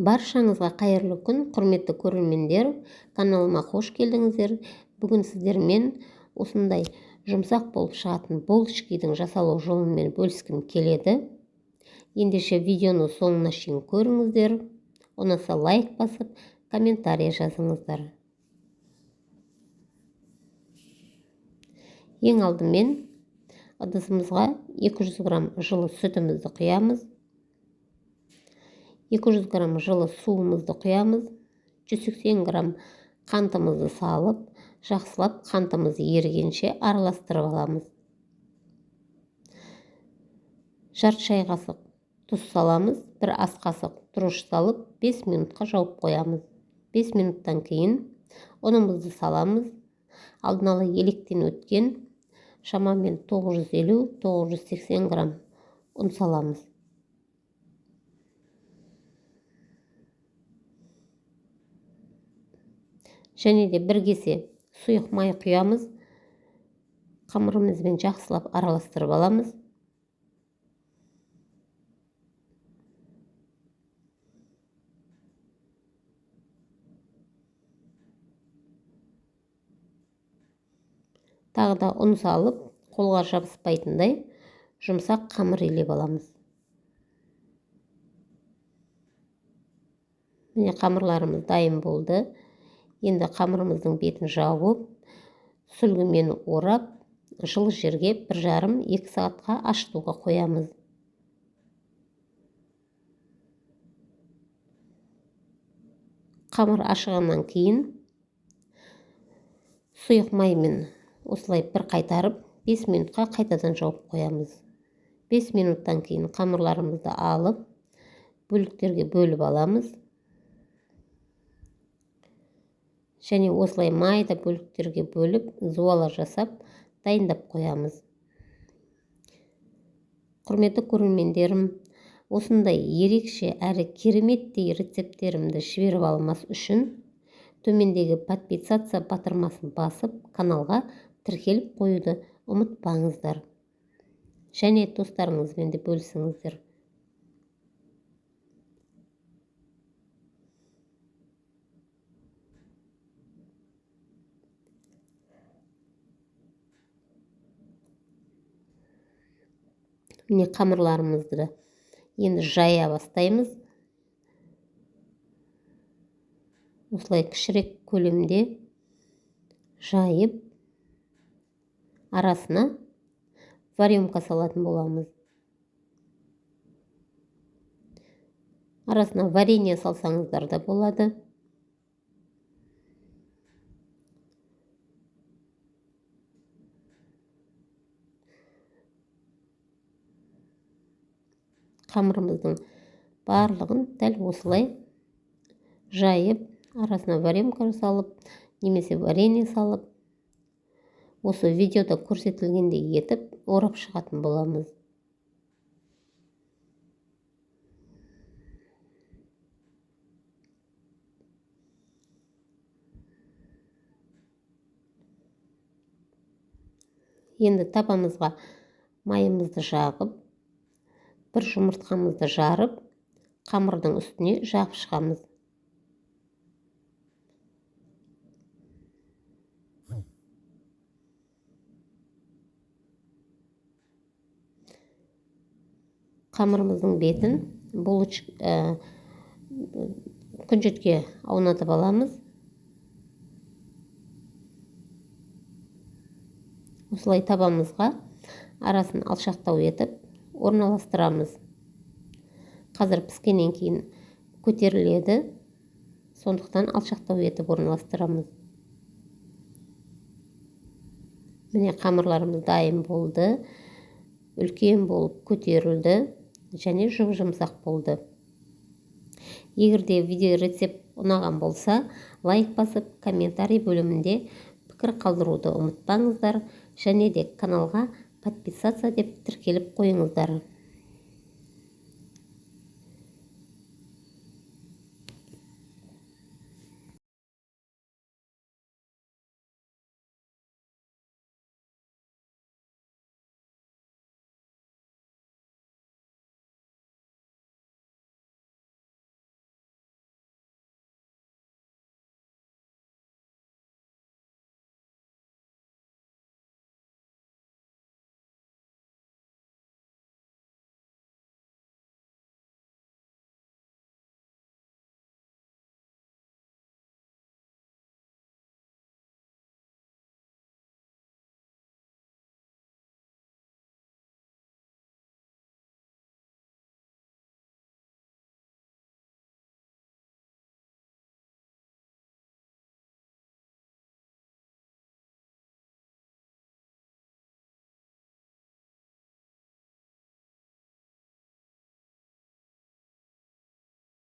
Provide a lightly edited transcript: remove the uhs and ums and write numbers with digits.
Баршаңызға қайырлы күн, құрметті көрермендер, каналыма қош келдіңіздер. Бүгін сіздермен осындай жұмсақ болып шығатын булочкидің жасалу жолымен бөліскім келеді. Ендеше видеоны соңына шейін көріңіздер. Ұнаса лайк басып, комментарий жазыңыздар. Ең алдымен ыдысымызға 200 грамм жылы сүтімізді құямыз. 200 грамм жылы суымызды құямыз. 180 грамм қантымызды салып, жақсылап қантымыз ерігенше араластырып аламыз. Жарты шай қасық тұз саламыз, бір ас қасық тұрыш салып, 5 минутқа жауып қоямыз. 5 минуттан кейін ұнымызды саламыз. Алдын ала електен өткен шамамен 950-980 грамм ұн саламыз. Және де бір кесе сұйық май құямыз. Қамырымызбен жақсылап араластырып аламыз. Тағы да ұн салып, қолға жабыспайтындай жұмсақ қамыр илеп аламыз. Міне қамырларымыз дайын болды. Енді қамырымыздың бетін жауып, сүлгімен орап, жылы жерге 1,5-2 сағатқа ашытуға қоямыз. Қамыр ашығаннан кейін сұйық маймен осылай бір қайтарып, 5 минутқа қайтадан жауып қоямыз. 5 минуттан кейін қамырларымызды алып, бөліктерге бөліп аламыз. Және осылай майда бөліктерге бөліп, зуала жасап, дайындап қоямыз. Құрметті көрермендерім, осындай ерекше әрі кереметтей рецепттерімді жіберіп алмас үшін төмендегі подписаться батырмасын басып, каналға тіркеліп қоюды ұмытпаңыздар. Және достарыңызбен де бөлісіңіздер. Міне қамырларымызды енді жая бастаймыз. Осылай кішірек көлемде жайып, арасына варенка салатын боламыз. Арасына варенье салсаңыздар да болады. Қамырымыздың барлығын дәл осылай жайып, арасына варенка салып, немесе варенье салып, осы видеода көрсетілгендей етіп орап шығатын боламыз. Енді табамызға майымызды жағып, бір жұмыртқамызды жарып, қамырдың үстіне жағып шығамыз. Қамырымыздың бетін күнжітке аунатып аламыз. Осылай табамызға арасын алшақтау етіп орналастырамыз. Қазір піскеннен кейін көтеріледі, сондықтан алшақтау етіп орналастырамыз. Міне қамырларымыз дайын болды, үлкен болып көтерілді және жұп-жұмсақ болды. Егер де видео рецепт ұнаған болса, лайк басып, комментарий бөлімінде пікір қалдыруды ұмытпаңыздар және де каналға подписаться деп тіркеліп қойыңыздар.